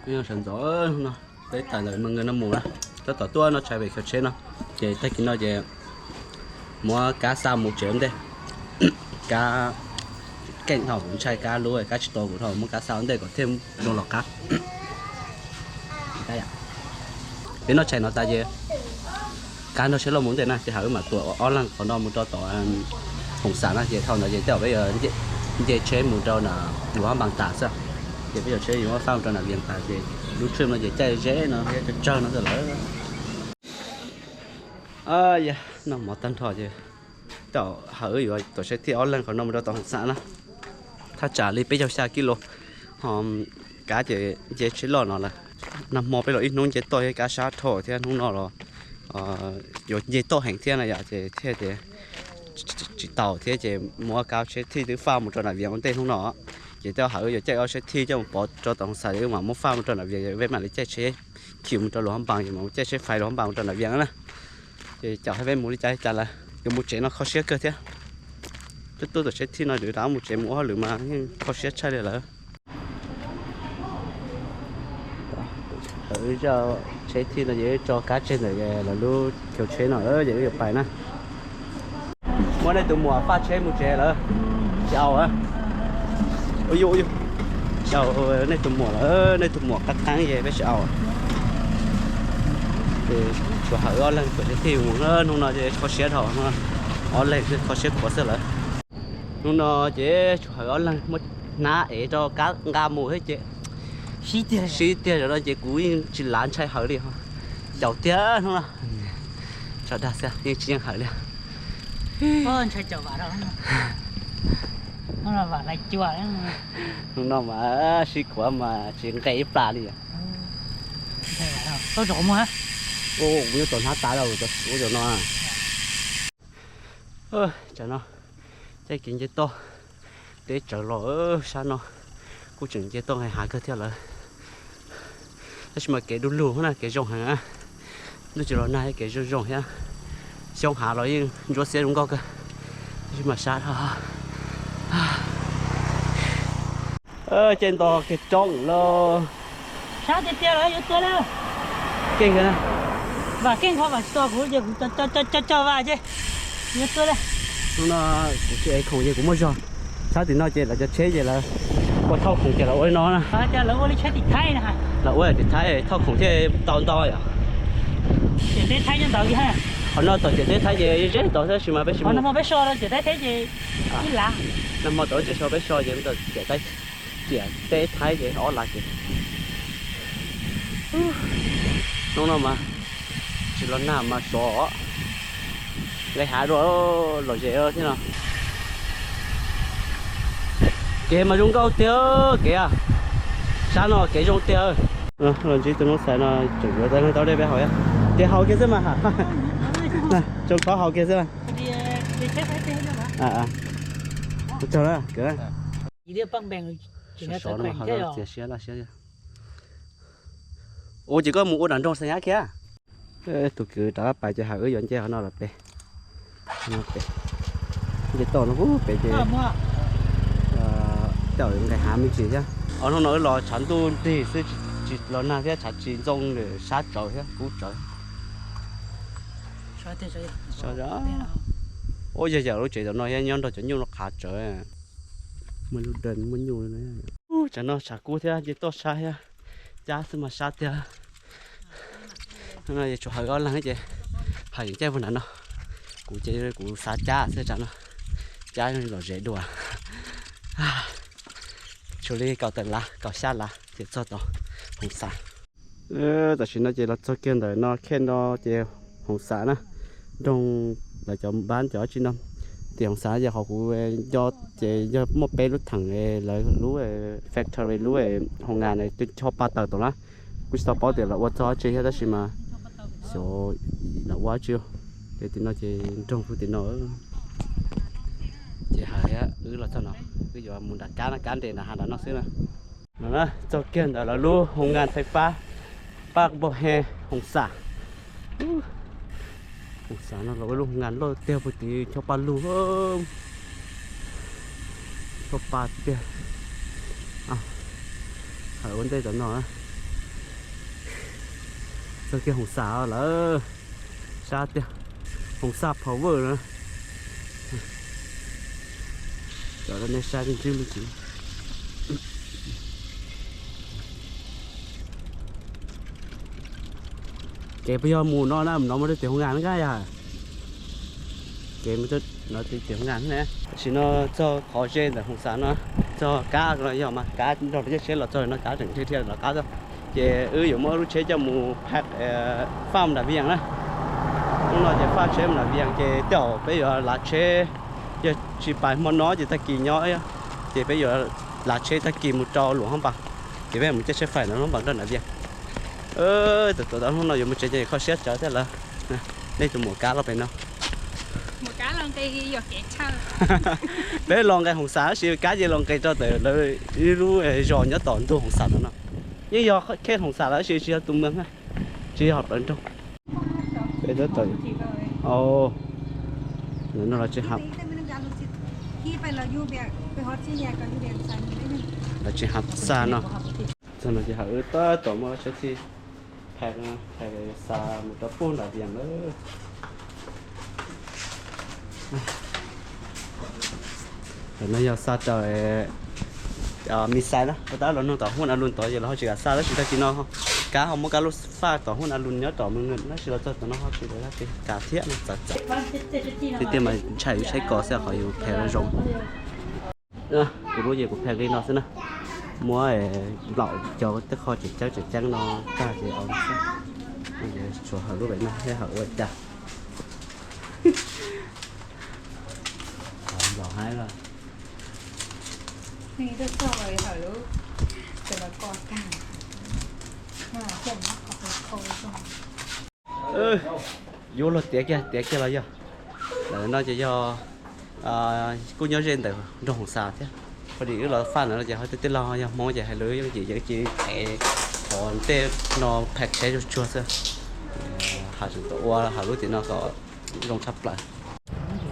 Sawv ntxov no, peb tawm ntawm Moos Nkas no mus na, tab tom tuaj noj tshais pem chaw tsheb no, ces tag kis no ces muab kab xa mus tsev ua ntej. Kab keej dhau, kuv ntshai kab lub, kab tsis tau kuv dhau, muab kab xa ua ntej kom thiaj zoo los qab. Peb noj tshais no tas ces kab nrog tsheb loj mus ntej na, ces Hawm wb mam tuam ob leeg qhov no mus rau tom Hoos Xam na, ces thaum ntawd ces tej zaum peb yuav nce tsheb mus rau na Luam Hab Npaas tas xwb, ces peb yuav tsheb yuav muab faj mus rau na Vias tas, ces lub trip no ces caij ze no thiab tsawg tsawg no xwb lawm. Noj mov tag nrho ces tej zaum Hawm wb yuav tuam tsheb thij ob leeg qhov no mus rau tom Hoos Xam na, thaj tsam li peb caug xya kis lus, ho kab ces nce tsheb loj no lawm. Nag hmo peb los ib hnub nce toj thiab kab sab dhau thiab, hnub no los yuav nce toj heev thiab na yom, ces thiaj ces tsis tau thiab ces muab kab tsheb thij twb faj mus rau na Vias ua ntej hnub no. Ces tej zaum Hawm wb yuav caij ob tsheb thij coj mus pov rau tom Hoos Xam, wb mam muab faj mus rau na Vias, peb mam li caij tsheb khiv mus rau Luam Hab Npaas, ces mam caij tsheb fais Luam Hab Npaas mus rau na Vias na. Ces caum thiab peb mus li cas li cas lawm, yuav mus tsev no kho siab kawg thiab. Twb tuaj tuam tsheb thij no ces rov mus tsev mus ua hauj lwm mas yeej kho siab tshaj li lawm. Wb zaj tsheb thij no ces tso kab tseg ntawm lawv lub chaw tsheb no ces wb yuav pais na. Muab nej tus muam faj tsheb mus tsev lawm, tsis au. Ua yuj ua yuj, tsis au nej tus muam lawm, nej tus muam qab qeeb ces peb tsis au. Tsuas Hawm ob leeg tuam tsheb thij mus, hnub no ces kho siab dhau, ob leeg kho siab khuav xwb lawm. Hnub no ces tsuas Hawm ob leeg muab hnab ev rau kab nqa mus thiab ces sib tiag, zaum no ces kuv yeej tsis lav ntshai Hawm li. Caum tiag hnub no, tso dag xwb yeej tsis yeej Hawm li. Ntshai caum vam, hnub no mas sib khuav mas tsis nqes ib plag li. Kuv yuav tau hnab tas lawm, ua zaum no. Tsam no caij kev nce toj deb tsawv los sab no, kuj tseem nce toj nqes hav kawg thiab lawm. Tab sis mas kev du lug na, kev zoo heev, ntuj tsis los nag kev zoo zoo thiab. Xyoob hav los yeej ntsuab xiab zoo nkauj kawg, tab sis mas sab dhau. Caij nto kiag roob lawm. Sab tiag tiag lawm, yuav tuag li. Keej, vam keej qhov vam tsis tau kuv ces kuv co co co co vam ces yuav tuag li. Hnub no kuv tsis ev khoom ces kuv muaj zog. Sab tim no ces lawv cov tsheb ces lawv ua thauj khoom ces lawv ua li no na. Lawv ua li tsheb tim Thaib na. Lawv ua tim Thaib thauj khoom thiaj tau ntau yom. Tiam teb Thaib nyob ntawd kiag. Qhov no tom tiam teb Thaib ces ze ntau tab sis mas peb tsis mus. Nag hmo peb so rau tiam teb Thaib ces ib lav. Nag hmo tom lub tsev so peb so ces tom tiam teb Thaib ces ob lav ces. Hnub no mas tsis los nag mas sov, nqes hav dua, lom zem thiab no. Kev mas zoo nkauj tiag kev, sab no kev zoo tiag. Los ntsib tus noob xais no tseem yuav tau dej peb haus thiab. Ces haus kiag xwb mas, tsoo khob haus kiag xwb mas. Tsaug na. Sov no txias siab laj siab. Ua ces koj mus ua nram nroog xav nyab kiag. Tus kwv rov qab pais ces Hawm wb yuav nce qhov no los pem. Nce toj no pem ces tej zaum nqes hav me ntsis thiab. Ob hnub no wb los tshav ntuj nrig xwb, tsis los nag thiab tshav tsis ntxoo, sab tsawv thiab kub tsawv. Ua yog yam lub tsev tom no thiab nyob nrog cov nyuj no qhav tsawv. Muaj lub dej muaj nyuj. Tsam no tshav kub thiab nce toj sab thiab, cab xwb mas sab tiag. No ces tsuas Hawm ob leeg ces Hawm yeej caij puag nram no, kuv ces kuv xav cab xwb tsam no, cab lom zem dua. Tshuav li kaum tawm lav kaum xya lav ces txog tod Hoos Xam. Tam sim no ces los txog kiag ntawm no khej no ces Hoos Xam na, nroog lawv cov npab cov dab tsi no. Tim Hoos Xam ces qhov kuv nco ces yog muaj peb lub theem lawv lub factory lub hoo nkas na, chob pa tawm tom na. Kuv tsis tau paub tias lawv ua txog dab tsi thiab tab sis mas xyov lawv ua dab tsi. Ces tim no ces nroog puag tim no. Ces Hawm thiab wb los txog no, wb yuav mus nram kab na, kab nres nram hav nram no xwb na. No na, txog kiag ntawm lawv lub hoo nkas fais fab Paj Npauj He Hoos Xam. Hoos Xam no lawv ua lub hoo nkas loj tiag puag tim chob pa lug. Chob pa tiag. Hawm ua ntej tom no. Txog kiag Hoos Xas lawm, sab tiag, Hoos Xas power na. Cov nej saib ntsis me ntsis. Kev puas yog mus no na, mus no muaj rau tim Hoos Xas na kab yog? Kev no tim Hoos Xas na. Tam sim no txog qhov ze ntawm Hoos Xas no, txog kab no yog mas kab nrog rau caj tsheb los txog no kab tseem dhia dhia los qab txog. Ces wb yuav muab lub tsheb coj mus phaj, phaj mus nram Vias na. Hnub no ces phaj tsheb mus nram Vias ces tej zaum peb yuav lav tsheb, yog tsis pais hmo no ces tag kis nyob, ces peb yuav lav tsheb tag kis mus rau Luam Hab Npas, ces peb mus caij tsheb fais ntawm Luam Hab Npas nrog nram Vias. Tam tuav tau hnub no yuav mus tsev ces kho siab tsawv thiab lawm. Nej tus muam kab los pem no. Peb los nqes Hoos Xas tab sis kab ces los nqes rau ntawm lawv ib lub zos nyob tom ntug Hoos Xas no no. Yeej yog khej Hoos Xas lawm tab sis tsis yog tus mwg, tsis yog plawv nroog. Peb tab tom, no los tsis, los tsis hav xa no. Txog no ces hawm wb tab tom muaj tsheb thij phaj, phaj xa mus rau puag nram Vias lawm. Tam no yog xa raws Mis Xais na, tab los nug tom Huj A Lus tod ces los ho tsis kam xa tab sis tag kis no kab ho muab kab lub faj tom Huj A Lus nyob tom mus tab sis los txog tom no ho tsis kam thiab no txawv txawv. Tiag tiag mas ntshai yus tsheb kos xwb qhov yus phaj zoo. Kuv lub ces kuv phaj li no xwb na. Muab nplaum cov tej qho tseem ceeb tseem ceeb no tag ces au xwb. Tshuav hawm lub pem no thiab hawm ua cas. Nplaum haib lawm. Yuav luag tiav kiag tiav kiag los yog. Lawm no ces yog kuj nyob ze ntawm nroog Hoos Xas thiab. Poj niam wb los faj ntawd no ces ho tej tij laug yog Hmoob ces hais lus yooj yim ces ces qhov tej no phaj tsheb tsuag tsuag xwb. Hais tseem ua hawm lub tim no kom zoo tshaj plaws.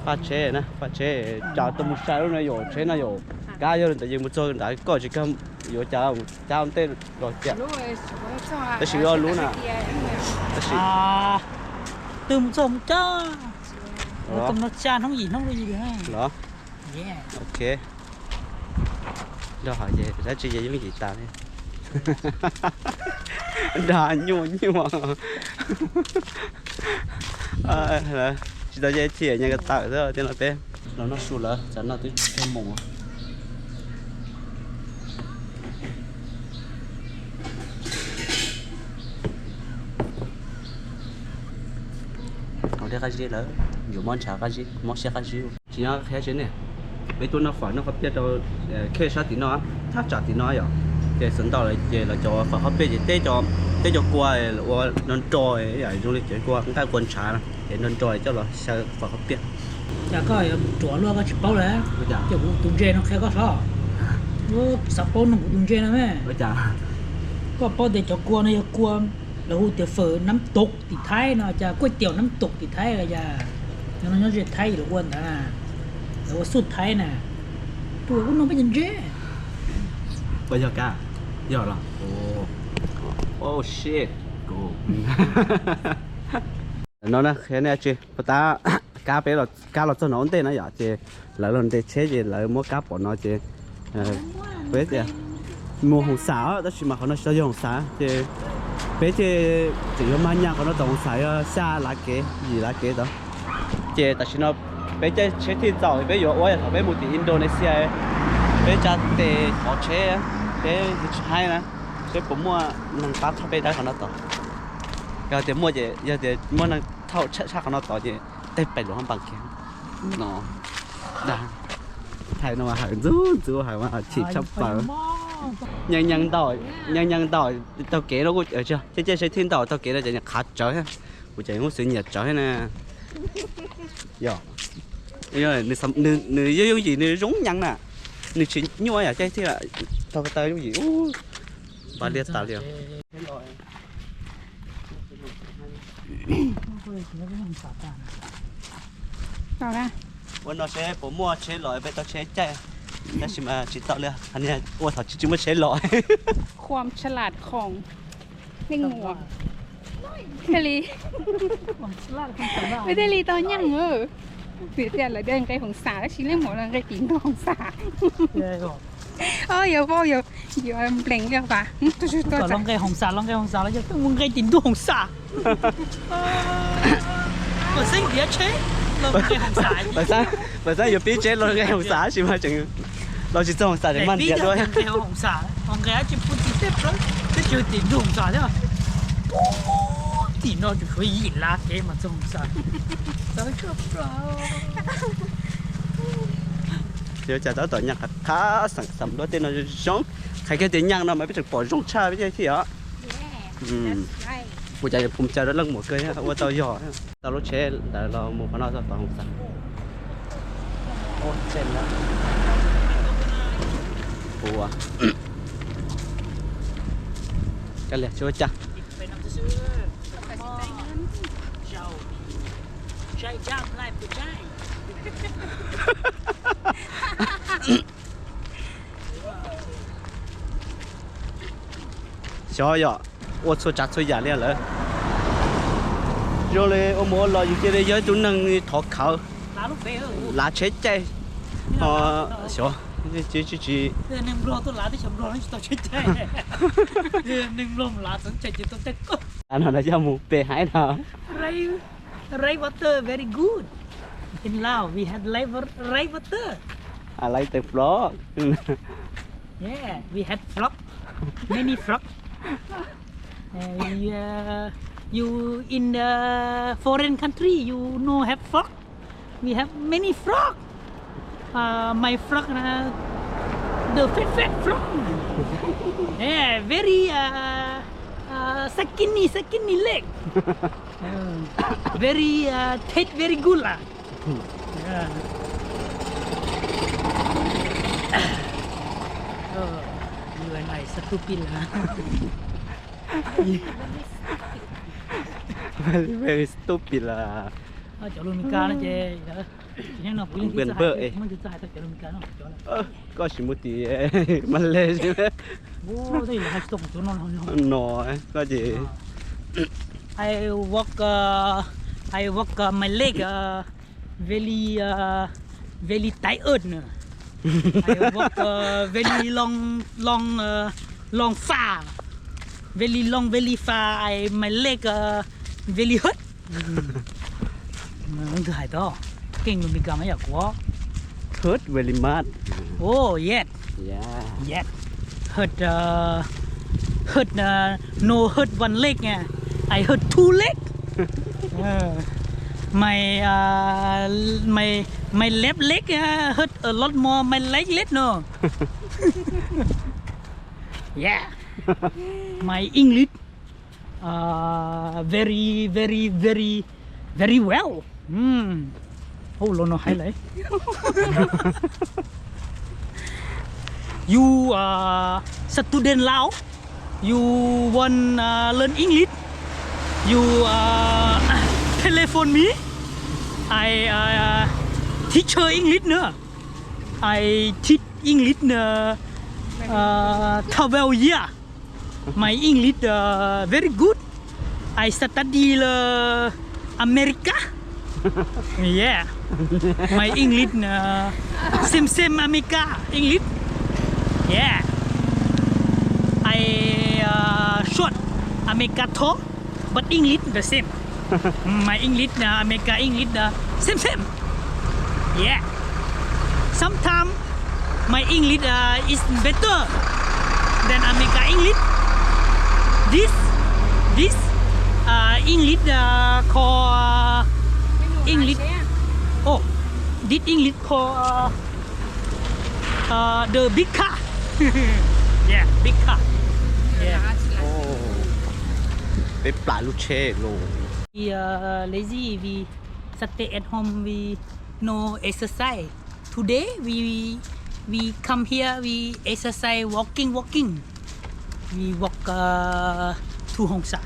Faj tsheb na, faj tsheb cas tuaj mus sai lub no yuav tsheb no yuav kab yog li ntawd ces mus txog nrad koj tsis kag yuav cas mus cab ua ntej los cas. Tab sis wb ob lub na, tab sis twb mus txog mus cab, mus txog no xya hnub yim hnub li los. Ok. Nrog hais ces dab tsi ces yooj yim tas li. Dag nyuaj nyuaj. Tsis tau ces thiaj nyeej ko taw xwb tiag no peb los noj su lawm, tsam no twb tsis kawg mus. Hauv dej qab zib lawm, yuav mob ntshav qab zib, mob siab qab zib. Tsis nyob qhia tsev ne, peb tuaj noj fawm noj qhov piaj rau khej sab tim no, thaj tsam tim no yom. Ces xav ntau lawm ces los cov fawm qhov piaj ces teb cov kua ua nro nro, zoo li cov kua nqaij kua ntshav no ces nro nro coj los xyaw fawm qhov piaj. Cas koj yuav ruam luaj koj tsis paub lawm? Ces kuv tus ntse no qhia koj sov. Xav paub no kuv tus ntse no me. Koj paub tias cov kua no yog kua lawv hu tias fawm nab tom tim Thaib no, cas kuaj tiaum nab tom tim Thaib los cas. No nyob ze Thaib lawv ua ntawd na, lawv ua xuj Thaib na. Tus kuj no peb cov ntse. Yog kab, yog los. Oh shit. No na, qhia nej tsi, puas tab kab peb, kab los txog no ua ntej na yom, ces lawv los ntes tsheb ces lawv muab kab pom no ces peb tias mus Hoos Xas tab sis mas qhov no tsis tau yog Hoos Xas ces peb thiaj tseem yuav mag nyas qhov no tom Hoos Xas yog xya lav kev yim lav kev tod. Ces tam sim no peb caij tsheb thij txaus peb yuav ua yam thaum peb mus tim Indonesia, peb tsa tes tov tsheb, peb tsis haib na, seb puas muaj neeg pab thauj peb dawb qhov no tod. Yog tias muaj ces, yog tias muaj neeg thauj tshaj qhov no tod ces tej pem luam hab npas kiag no. Dag, thaij no mas hawm ntxub ntxub hawm mas chim tshaj plaws. Nyeej nyeej ntaus, nyeej nyeej ntaus taug kev no kuj, caij caij seb thij ntaus taug kev no ces nws qhav tsawv thiab, kuv ces kuj xwv nyiam tsawv thiab na. Yog, nws yooj yim nws zoo nyees na, nws tsis nyuaj yam caij thij taug ko taw yooj yim ub, npaj liaj tas li os. Ua no seb puas muaj tsheb los peb tau tsheb caij, tab sis mas tsis tau li, ua thaum tsis tsis muaj tsheb los. ความฉลาดของแม่งหมวก Thiaj li, thiaj li tau nyeej. Vim tias lawv tias nqe Hoos Xas tab sis leej muam los nqe tim ntug Hoos Xas. Ob, yog vau yog nplees li vas. Los nqe Hoos Xas, los nqe Hoos Xas los yog mus nqe tim ntug Hoos Xas. Pab xab yuav pib tsheb los nqe Hoos Xas tab sis mas tseem los tsis txog Hoos Xas tseem maj ntiav dua. Tim no tsuas tshuav yim lab kev mas txog Hoos Xas. Yuav cas tab tom nyaj qab qab xam xam duab tej no zoo. Qhia kiag tias nyaj no mas peb tseem pom zoo tshaj peb thiab os. Kuv cas yuav phoom ca rau leej muam kawg ua tau yog. Tau lub tsheb ntawd los mus qhov no txog tom Hoos Xas. Ua, kav liam tsis ua cas. Xyov yog ua txhua tsav txhua yam li lawm. Zoo li ua mus ua los yus cia li yog ib tug neeg thov khawv, lav tsheb caij. Xyov, tsis, tsis, tsis. No yog mus pem haib no. Rain water very good. In Laos, we had rain wa-, rain water. I like the frog. Yeah, we had frog. Many frog. Uh, we, uh, you in the foreign country, you no have frog? We have many frog. Uh, my frog, uh, the fat fat frog. Yeah, very uh, uh, skinny skinny leg. Uh, very uh, taste very good lah. Yeah. Oh, you and I stupid lah. Very, very stupid lah. Cov lus Meskas no ces no kuv yeej tsis txawj hais, kuv yeej tsis txawj hais tau cov lus Meskas no. Koj sim mus tim Malay no, koj ces I walk, uh, I walk uh, my leg uh, very uh, very tired no. I walk uh, very long long uh, long far, very long very far. I my leg uh, very hurt. Leej twg hais tau? Keej lus Meskas mas yam kuv. Hurt very much. Oh yes. Yes. Hurt uh, hurt uh, no hurt one leg. I hurt two leg. My uh, my my left leg uh, hurt a lot more my right leg no. Yeah. My English uh, very very very very well. Ov, los no hais lawm. You uh, student Lao, you want uh, learn English, you uh, telephone me. I uh, teacher English no. I teach English uh, uh, twelve year. My English uh, very good. I study uh, America. Yeah. My English uh, same same America English. Yeah. I uh, short America tall, but English the same. My English uh, America English uh, same same. Yeah. Sometimes my English uh, is better than America English. This this uh, English uh, called uh, English. Oh, this English called uh, uh, the big car. Yeah, big car. Yeah. Peb plam lub tsheb los. We uh, lazy, we stay at home, we no exercise. Today we we come here, we exercise, walking, walking. We walk uh, to Hongsa.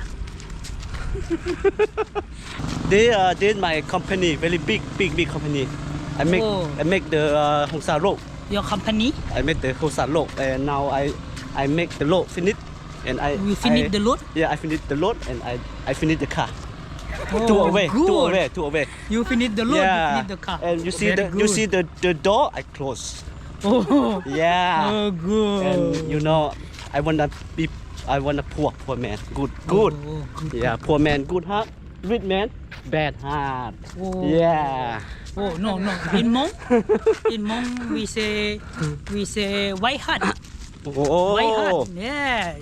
This uh, this my company, very big, big, big company. I make Oh. I make the uh, Hongsa road. Your company? I make the Hongsa road, and now I I make the road finish. And I, you finish I, the load? Yeah, I finish the load and I, I finish the car. Oh, two away, two good. Away, two away. You finish the load, you, yeah, finish the car. And you see, very the, good. You see the, the door, I close. Oh. Yeah. Oh, good. And you know, I wanna be, I wanna poor, poor man. Good, good. Oh, good, yeah, good. Poor man, good heart. Rich man, bad heart. Oh. Yeah. Oh, no, no. In Hmong, in Hmong we say, we say white heart. Oh. White heart. Yeah.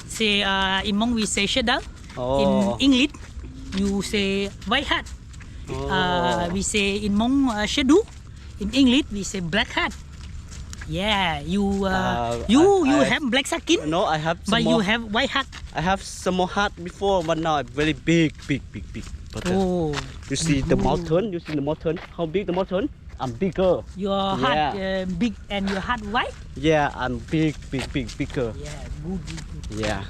Say, uh, in Hmong we say sawv daws. Oh. In English, you say white heart. Oh. Uh, we say in Hmong, uh, sawv daws. In English, we say black heart. Yeah, you, uh, uh, you, I, you I have, have black skin, no, I have, but small, you have white heart. I have small heart before, but now I'm very big, big, big, big. But, uh, oh, you see the, mm-hmm, mountain? You see the mountain? How big the mountain? I'm bigger. Your heart, yeah, uh, big and your heart white? Yeah, I'm big, big, big, bigger. Yeah, good, good, good. Yeah.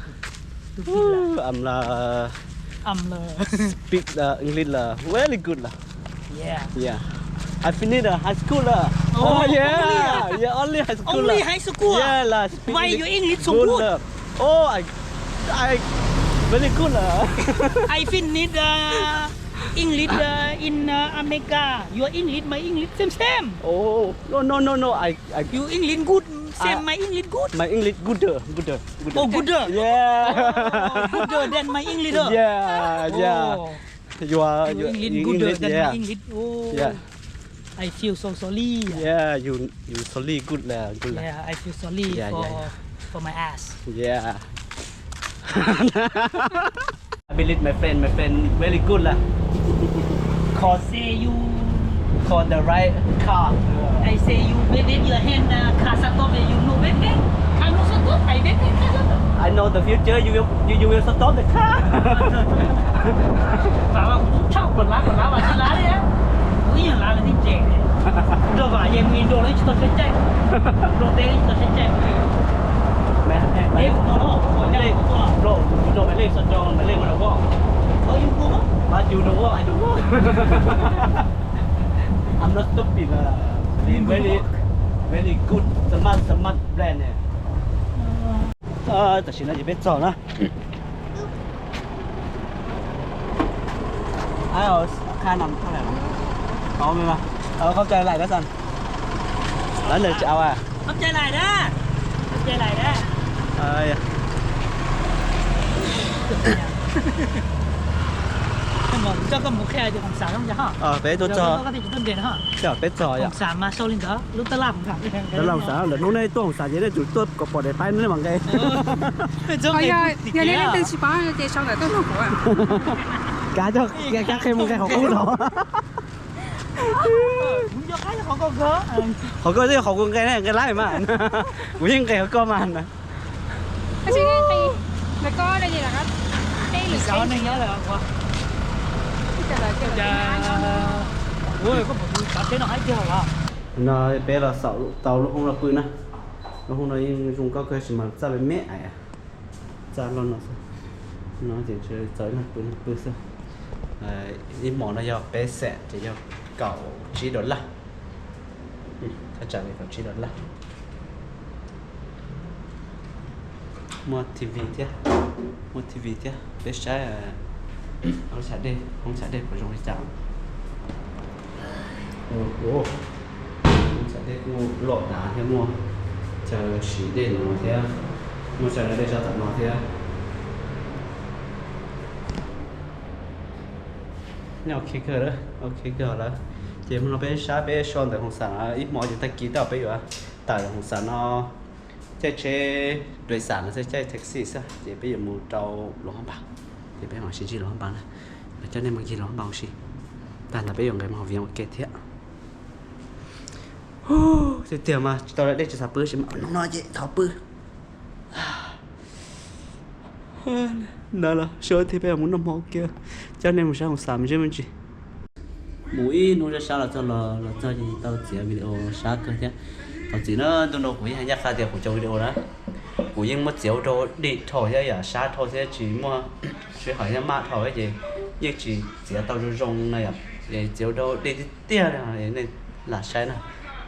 Stupid lah. Woo, I'm, uh, I'm, uh, speak the English lah very good lah. Yeah. Yeah. I finish the high school lah. Oh, oh, yeah. Only, ah? Yeah, only high school lah. Only high school, ah? Yeah lah, speak English. Why your English so good, good lah? Oh, I, I very good lah. I finish, uh, English, uh, in, uh, America. Your English, my English, same, same. Oh, no, no, no, no. I, I, your English good, same, uh, my English good. My English gooder, gooder, gooder. Oh, gooder. Yeah. Oh, gooder than my English, uh. Yeah, yeah. Oh. Your, your English gooder than my English. Oh. Yeah. I feel so sorry. Yeah, you, you sorry good lah, good lah. Yeah, I feel sorry, yeah, for, yeah, yeah, for my ass. Yeah. I believe my friend, my friend very good lah. Cause say you call the right car. I say you wave, wave your hand, uh, car start off, you no wave hand. Car no start off, I wave hand, car start off. I know the future, you will, you, you will stop the car. Vam mas kuv tshaj kuv lav kuv lav mas tsis lav li. Kuv ib yam lav li tib tsev. Nrog vam yeej mus nrog lawv tsis tau saib caij. Nrog teb tsis tau saib caij. Nrog maiv leej xov co maiv leej ua rau voj. Mas yus rau voj. I'm not stupid lah. Very, very good, smart, smart brand ne. Tam sim no ces peb txog na. Qha no ua li, khov cai lais dab xas, lawv ntawd tsis au a. Khov cai lais dab, khov cai lais dab. Peb tuaj txog, peb txog yom. Tab lam xav lawm hnub nej tuaj Hoo Xav ces nej tsum tuaj kom pom daim paib no nej mam nqe. Yog nej leej twg tsis paub ces sau ntawv tuaj nug kuv. Kav, kav qhia mus nqe qhov qub no. Qhov koj twb yog qhov kuv nqe ne, nqe laib mas. Kuv yeej nqe qhov koj mas. No peb los xaum tau lub hoob no pw na. Lub hoob no yeej zoo nkauj kawg tab sis mas txaj me me. Txaj loj no xwb. No ces txaus ib leeg pw, pw xwb. Ib hmos no yog peb xees ces yog kaum tsib dollar. Thaj tsam li kaum tsib dollar. Muaj T V thiab, muaj T V thiab, peb saib lub chav dej, hoob chav dej puas zoo li cas. Lub chav dej kuj loj dav thiab, muaj chaw siv dej no thiab, muaj chaw dej zog tom no thiab. Ok kawg, ok kawg lawm. Ces hmo no peb sab peb so ntawm Hoo Xas, ib hmo ces tag kis tab peb yuav tawm Hoo Xas no, caij tsheb dua xas no xwb, caij taxi xwb ces peb yuav mus rau Luas Hab Npas. Ces peb mam sib ntsib Luas Hab Npas na, coj nej mus ncig Luas Hab Npas ua si. Tag ntawd peb yuav nqes mus hauv Vias ua ke thiab. Tiag tiag mas tsis tau dej tsis xav pw tab sis mas hnub no ces thov pw. Ntawd los sawv thiab peb mus noj hmo ua ke, coj nej mus saib Hoo Xas me ntsis me ntsis. Mus ib hnub sab sab los txog, los txog ces tau txiav video sab kawg thiab. Thov txim na, ntu no kuv yeej hais ncaj qha tias kuv cov video na, kuv yeej muab txiav ua rau dim dhau thiab yam sab dhau thiab tsis muaj sij hawm thiab maj dhau ces yeej tsis txiav tau zoo zoo na yom. Txiav ua rau dim tiag tiag li, nej lam saib na,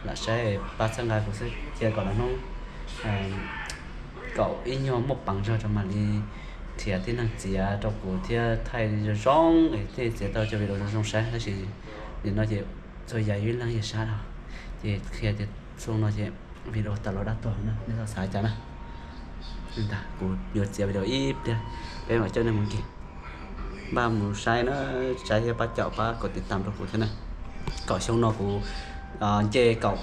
lam saib pab txhawb nqa kuv xwb cia kom lwm hnub Kaum ib nyuag muaj peev zog rau mam li nrhiav tib neeg txiav rau kuv thiab thaij zoo zoo es thiaj txiav tau cov video zoo zoo saib, tab sis nim no ces txhua yam yog ib leeg yam sab los, ces qhia tias xyoo no ces video tawm los dab tuag na, nej txhob xav cas na. Ntag, kuv yuav txiav video ib pliag, peb mam coj nej mus nkim. Npaj mus saib na, saib thiab pab caum pab kom tiv tam rau kuv thiab na. Kaum xyoo no kuv nce kaum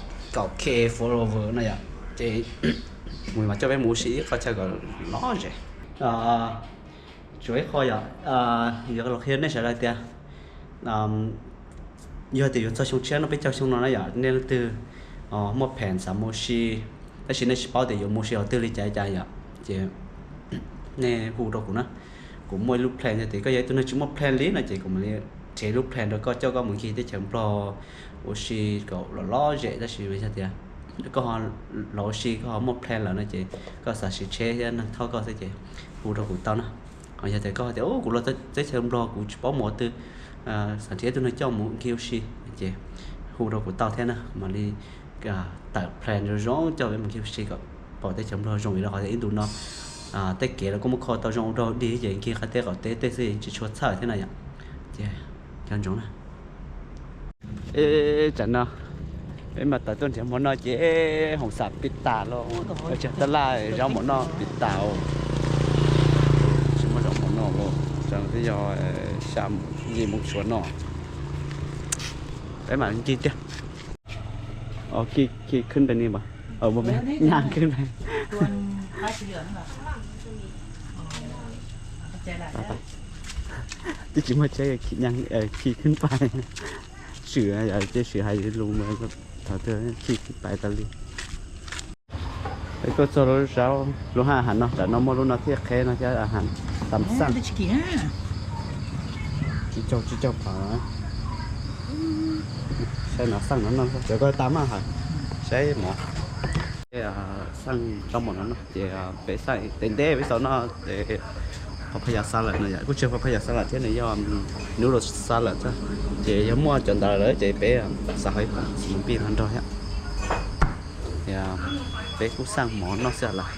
k follower no yom, ces kuv mam coj peb mus ua si ib qho chaw kom lom zem. Tsuas ib qho yom, yuav los qhia nej sawv daws tias yog tias yuav txog xyoo tshiab no, peb caug xyoo no na yom, nej leej twg muaj plan xav mus ua si, tab sis nej tsis paub tias yuav mus ua si qhov twg li cas li cas yom, ces nej hu rau kuv na. Kuv muaj ib lub plan, yog tias koj yog ib tug neeg tsis muaj plan li no ces kuv mam li nrhiav ib lub plan rau koj coj koj mus ncig teb chaws Nplog ua si kom lom lom zem, tab sis yog tias koj ho los ua si koj ho muaj plan lawm no ces koj xav siv tsheb thiab neeg thauj koj xwb ces hu rau kuv tau na. Ho yog tias koj tias kuv los teb chaws Nplog kuv tsis paub mus qhov twg, xav nrhiav ib tug neeg coj mus ncig ua si, ces hu rau kuv tau thiab na, mam li tawm plan zoo zoo coj peb mus ncig ua si kom pom teb chaws Nplog zoo, vim rau qhov tias ib ntus no tej kev los kuj muab kho tau zoo ua dog dig ces ncig qab teb qaum teb tej xwb tsis tshua txhawj thiab na yom. Ces nco ntsoov na. Eb, tsam no peb mas tawm tuaj nrhiav mov noj ces hoom xam pis tas los, tsis tab laj zaub mov noj pis tas, tsis muaj zaub mov noj los, tsam no twb yog xya yim moo tshua no. Peb mam ncig tiag. Khi, khiขึ้นไปนี่บ่ เออ บ่แม่น ย่างขึ้นไป twb tsis muaj tsheb, khi ขึ้นไป swm, ces swm hais lus mas thaum twg khi ขึ้นไป tas li. Peb tuaj txog lub zaub, lub haj ham no, tam no muaj lub no thiab qheb no thiab, tam xaj. Tsis caug, tsis caug phav. Saib no xaj no noj, cov ko tas maj hawm. Saib mov, xaj zaub mov no noj ces peb xaj ntev ntev peb xav noj ces papaya salad no yom, kuj tsis yog papaya salad thiab, nws yog noodle salad xwb, ces yog muaj cov ntawd lawm ces peb xav hau ib qho xim pij no nrog thiab. Peb kuj xaj mov noj xwb lawm.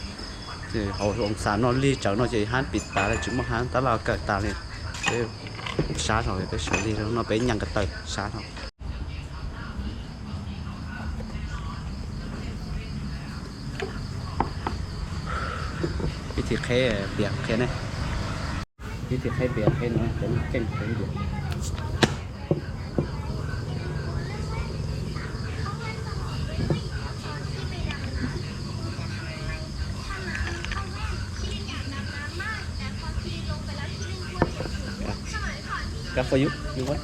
Ces hauv oo xas no lig tsawv no ces hab pis tas li, tsis muaj hab, tab laj kawm tas li. Peb sab dhau, peb sawv lig no peb nyeem ko taw sab dhau. Ib thim qheb pias qheb ne, ib thim qheb pias qheb no cov keej qheb pias. Cá for you, you want?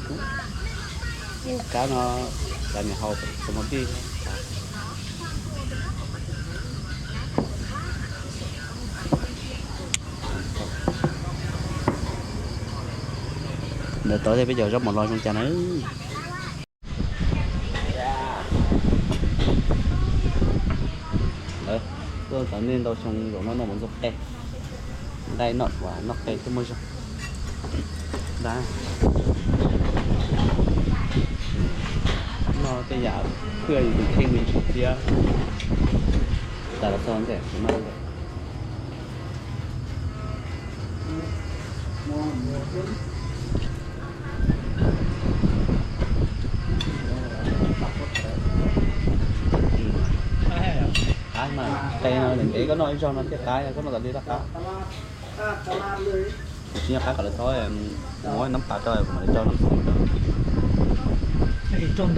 Cá no, cá này hầu có một đi. Ntawm tod thiaj peb cov zaub mov los zoo cas na. Tuaj txog nej ntau xyoo zaum no noj mov ntxuag qe, nqaij noj uas noj qe twb muaj zog. Noj tej yam phwj yus tus kheej me ntsis thiab. Tas los txog ntawm kuv noj ntawm. Qab mas qe no ntev ntev koj noj ib zaug no thiaj qab, koj noj tas li laj qab. Tsis nyob qab kom lawv txhob muab nab pas rau, kuv mam li rau nab pas rau. Qe kiag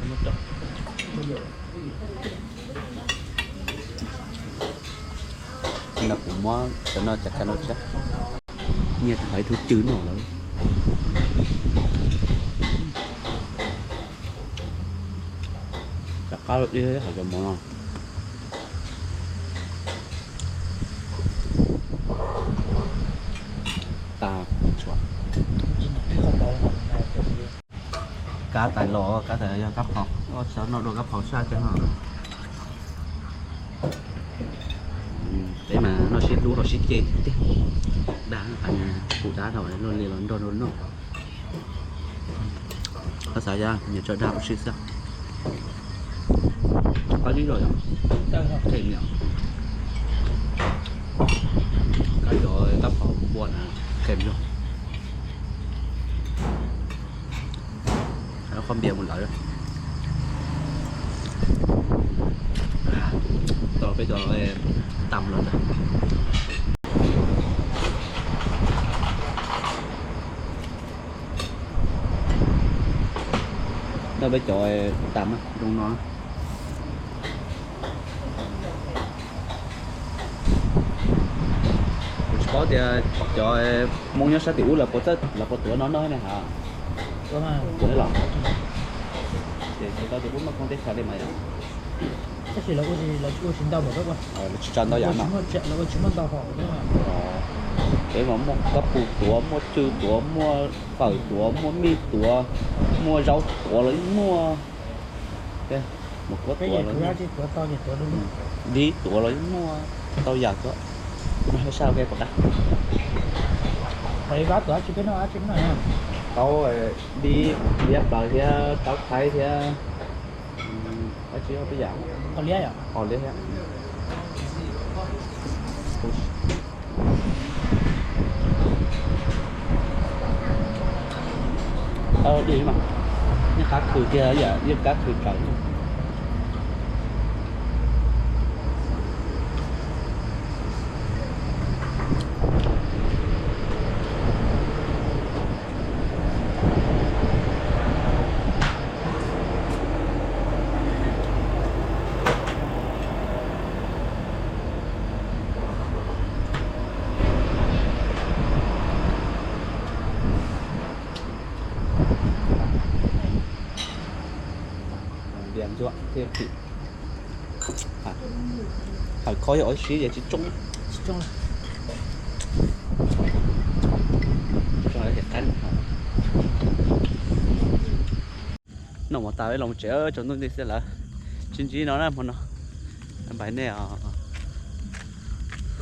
muab rau. Ntawm kuv muab cov no cas kas no thiab. Nyiaj thaum ib tug cw no lawm. Rov qab dib hauv cov mov no. Tas tsuav. Kab tais los, kab tais yog kab phom, xav noj dua kab phom sab thiab no. Peb mas noj sib hlub los sib ceg tiag tiag. Dag, kuv dab thaum luaj li los nrog luag noj. Koj xav yog nyias tso dag ua si xwb. Qab ib zaug yom. Kab cov kab phom npua na, khem zoo. Qhov npias mus lawm. Tau peb cov tam los ntag. Tau peb cov tam zoo no. Kuv tsis paub tias cov Hmoob nyob sab tim ub lawv puas txawj, lawv puas tuav no noj ne ha. Tuav los. Ces tsis tau tias puas muaj koob teb chaws li mas yom. Tab sis lawv ua tsis ntau, lawv tsis tso ntau yam no. Ces mas muaj kab pus tuav, muaj tsw tuav, muaj fawm tuav, muaj mij tuav, muaj zaub tuav los yeej muaj. Mus kuab tuav los, dib tuav los yeej muaj, tau yam tuav. Mas sab ua ke pom qab. Tau dib, liab plaws thiab, tau thaib thiab. Dab tsi peb yam, qos liab thiab. Tau dib mas, yeej qab khwm kiag, yeej qab khwm tsawv. Dias ntsuab thiab tim. Hawm kho yog ua sib ces tsis tsoo. Noj mov tas los tsev tsaus ntuj nti xwb lawm. Tsis ntsib no na hmo no. Npais nej os.